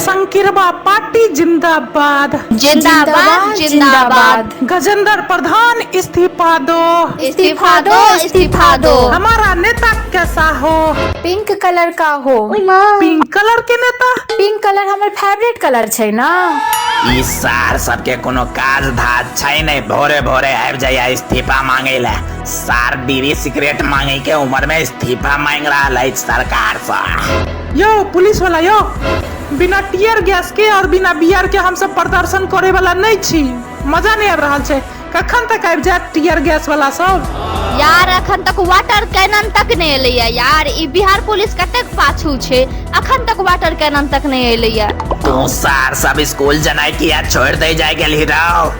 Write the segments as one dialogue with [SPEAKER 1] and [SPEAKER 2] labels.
[SPEAKER 1] संकिरबा party जिंदाबाद।
[SPEAKER 2] जिंदाबाद जिंदाबाद।
[SPEAKER 1] गजेंद्र प्रधान इस्तीफा दो।
[SPEAKER 2] इस्तीफा दो, इस्तीफा दो।
[SPEAKER 1] हमारा नेता कैसा हो?
[SPEAKER 3] पिंक कलर का हो।
[SPEAKER 1] पिंक कलर के नेता?
[SPEAKER 3] पिंक कलर हमर फेवरेट कलर छै ना।
[SPEAKER 4] ई सार सबके कोनो काज धाज छै नहि, भोरे भोरे आबि जाइया इस्तीफा मांगे ला। सार बीड़ी सिगरेट मांगे के उम्र में इस्तीफा मांग रहल अछि सरकार सँ।
[SPEAKER 1] यो पुलिस वाला यो, बिना टीयर गैस के और बिना बियर के हम सब प्रदर्शन करे वाला नहीं छी। मजा नहीं आबि रहल छै। कखन तक आबि जायत टीयर गैस वाला सब?
[SPEAKER 2] यार अखन तक वाटर कैनन तक नहि एलैया यार। ई बिहार पुलिस कतेक पाछू छै, अखन तक वाटर कैनन तक नहि एलैया।
[SPEAKER 4] तू सार सब स्कूल जनाइ किया छोड़ि दै जाय गेलही रौ?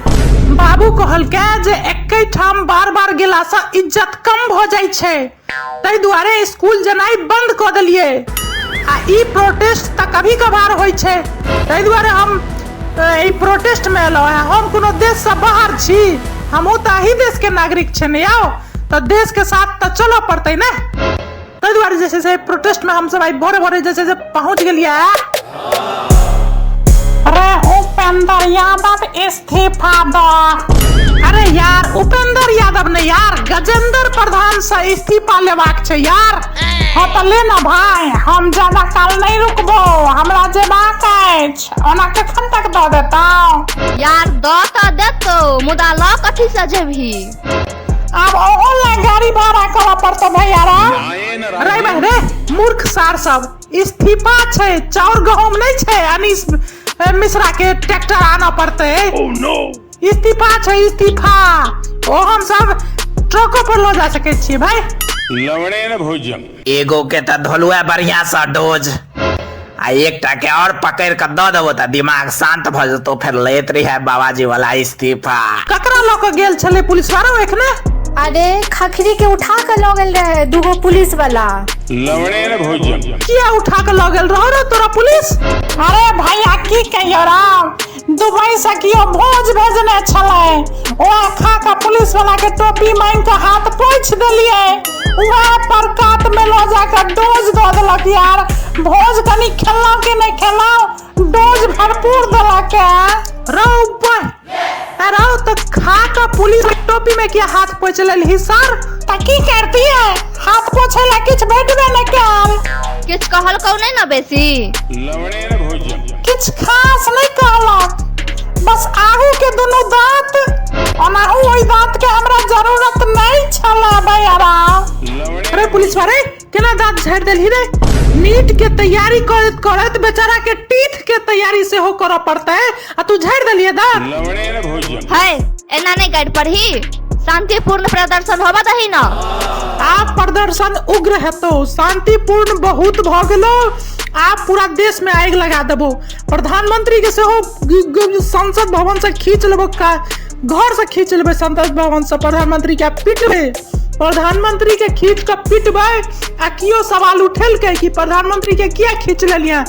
[SPEAKER 1] बाबू कहलकै जे एके ठाम बार बार गेला से इज्जत कम भ जाइ छै, ताहि दुआरे स्कूल जनाइ बंद कऽ देलियै। आ ई प्रोटेस्ट तऽ कभी कभार होइ छै, ताहि दुआरे हम एहि प्रोटेस्ट में एलहुँ हैं। हम कोनो देश से बाहर छी, हमहूँ तऽ एही देश के नागरिक छै ने यौ, तऽ देश के साथ तऽ चलऽ पड़तै ने। ताहि दुआरे जे छै से प्रोटेस्ट में हमसब आइ भोरे भोरे जे छै से पहुँच गेलियै। अरे उपेंद्र यादव इस्तीफा दो। अरे यार उपेंद्र यादव नहीं यार, गजेंद्र प्रधान से इस्तीफा लेबाक छै यार। हाँ तऽ ले ना भाई, हम ज्यादा काल नहीं रुकबो, हमरा जेबाक अछि। ओना कखन तक दऽ देतौ?
[SPEAKER 2] यार दऽ तऽ देतौ, मुदा लऽ कथी से जेबही?
[SPEAKER 1] आब ओहो ला गाड़ी भाड़ा करऽ पड़तौ भैया रे। अरे भाई रे मूर्ख सार सब, इस्तीफा छै चाउर गहूम नहीं छै अनीस मिश्रा के ट्रैक्टर आना पड़तै। इस्तीफा छै इस्तीफा, ओ हम सब ट्रको पर लऽ जा सकै छियै भाई।
[SPEAKER 5] लवणेन भोज्यम।
[SPEAKER 4] एगो के तऽ धोलुआ बढ़िया सँ डोज, आ एकटा के और पकड़ के दऽ देबो तऽ दिमाग शांत भऽ जेतौ, फेर लैत रहिहे बाबाजी वाला इस्तीफा।
[SPEAKER 1] ककरा लऽ के गेल छलै पुलिस वाला एखने?
[SPEAKER 3] अरे खखरी के उठा के लऽ गेल रहे दूगो पुलिस वाला।
[SPEAKER 5] लवणेन भोज्यम।
[SPEAKER 1] किया उठा के लऽ गेल रहो रे तोरा पुलिस? अरे भैया की कहियो राम, दुबई से कियो भोज भेजने छलै, वएह खा के पुलिस वाला के टोपी मांगि के हाथ पोछि देलियै, वएह पर कात में लऽ जाके डोज दऽ देलक यार। भोज कनी खेलहुँ कि नहि खेलहुँ, डोज भरपूर देलक। रौ अरे तऽ खा के पुलिस के टोपी में किया हाथ पोछि लेलही सर? तऽ की करतियै, हाथ पोछै ला किछु भेटबे नहि कयल।
[SPEAKER 2] किछु कहलकौ नहि ने बेसी?
[SPEAKER 5] लवणेन भोज्यम।
[SPEAKER 1] किछु खास नहि कहलक, बस आगू के दुनू दांत, ओनाहु ओहि दांत के हमरा जरूरत नहीं छल भैया। अरे पुलिस वाले केना दांत झाड़ि देलही रे? नीट के तैयारी करैत करैत बेचारा के टीथ के तैयारी सेहो करऽ पड़तै, आ तू झाड़ि देलियै दांत?
[SPEAKER 5] लवणेन भोज्यम।
[SPEAKER 2] है एना नहि गाड़ि पढ़ी, शांतिपूर्ण प्रदर्शन होबऽ दही न।
[SPEAKER 1] आब प्रदर्शन उग्र हेतौ, शांतिपूर्ण बहुत भऽ गेलो, आब पूरा देश में आगि लगा देबो। प्रधानमंत्री के सेहो संसद भवन से खींच लेबो, घर से खींच लेबै संसद भवन से प्रधानमंत्री के पिटबै। प्रधानमंत्री के खींच के पिटबै, आ कियो सवाल उठेलकै कि प्रधानमंत्री के किया खींच लेलियै,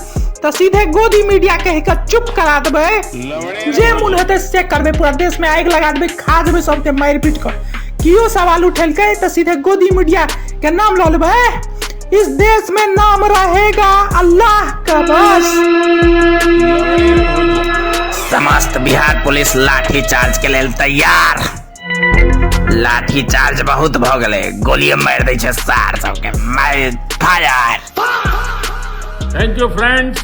[SPEAKER 1] तऽ सीधे गोदी मीडिया कहि के चुप करा देबै। जे मन हेतै से करबै, पूरा देश में आगि लगा देबै, खा जेबै सबके मारि पीट कऽ। कियो सवाल उठेलकै तऽ सीधे गोदी मीडिया के नाम लऽ लेबै। इस देश में नाम रहेगा अल्लाह का बस।
[SPEAKER 4] समस्त बिहार पुलिस लाठी चार्ज के लेल तैयार। लाठी चार्ज बहुत भऽ गेलै, गोलिये मारि दै छै सार सबके। मारि fire.
[SPEAKER 6] Thank you friends.